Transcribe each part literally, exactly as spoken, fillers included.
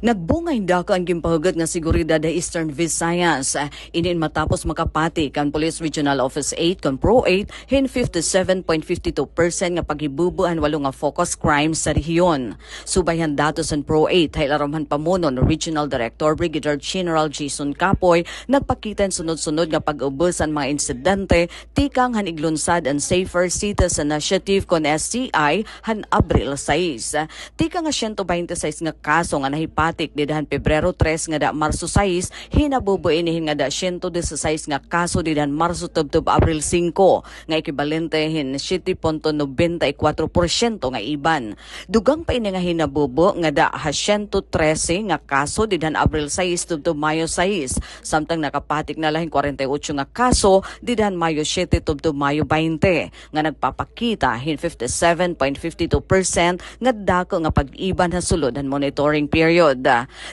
Nagbunga hin dako an ginpahugot nga seguridad ha Eastern Visayas. Ini in matapos makapatik an Police Regional Office eight kon PRO eight hin fifty-seven point fifty-two percent nga paghibubo han walo nga focus crime sa rehiyon. Subay han datos han PRO eight, ha ilarom han pamuno ni Regional Director Brigadier General Jason Capoy, nagpakita hin sunod-sunod nga pag-ubos han mga insidente tikang han iglunsad an Safer Cities Initiative kon S C I han Abril sais. Tikang ha siyento baynte sais nga kaso nga nahipatik dida han Pebrero tres ngada Marso sais, hinabubo ini hin ngada siyento disisais nga kaso dida han Marso tubtob Abril singko, nga ekibalente hin siyete punto nobenta y kuwatro porsyento nga iban. Dugang pa ini nga hinabubo ngada ha siyento trese nga kaso dida han Abril sais tubtob Mayo sais, samtang nakapatik na la hin kwarenta y otso nga kaso dida han Mayo siyete tubtob Mayo baynte, nga nagpapakita hin fifty-seven point fifty-two percent nga dako nga pag-iban ha sulod han monitoring period.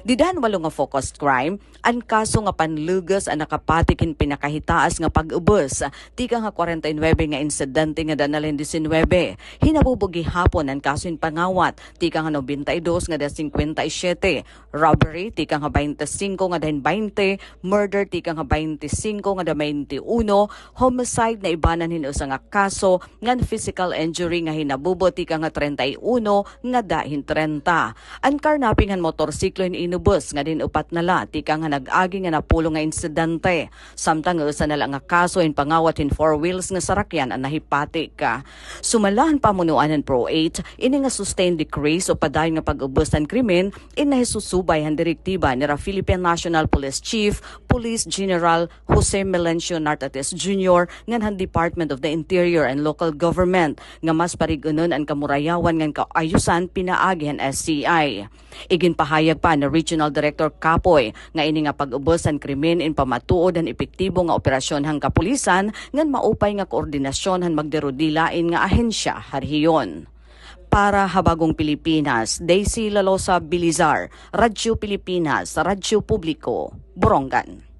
Dida han walo nga focused crime, an kaso nga panlugos an nakapatik hin pinakahitaas nga pag-ubos, tikang ha kwarenta y nuwebe nga insidente ngada na la hin disinwebe. Hinabubo gihapon an kaso hin pangawat, tikang ha nobenta y dos ngada singkwenta y siyete, robbery, tikang ha baynte singko ngada hin baynte, murder, tikang ha baynte singko ngada baynte uno, homicide, naibanan hin usa nga kaso ngan physical injury nga hinabubo tikang ha treinta y uno ngada hin treinta. An carnapping han motorsiklo hin inubos ngada hin upat na la tikang ha nag-agi nga napulong nga insidente. Samtang usa na la nga kaso hin pangawat hin four wheels nga sarakyan an nahipatik. Sumala han pamunuan han PRO eight, ini nga sustained decrease o padayon nga pag-ubos han krimen in nahisusubay han direktiba nira Philippine National Police Chief Police General Jose Melencio Nartates Junior ngan han Department of the Interior and Local Government nga mas parig-unon an kamurayawan ngan kaayusan pinaagi han S C I. Iginpahayag pa ni Regional Director Capoy nga ini nga pag-ubos han krimen in pamatuod han epektibo nga operasyon han kapulisan ngan maupay nga koordinasyon han magdirudilain nga ahensya ha rehiyon. Para ha Bagong Pilipinas, Daisy Lalosa Bilizar, Radyo Pilipinas, Radyo Publiko, Borongan.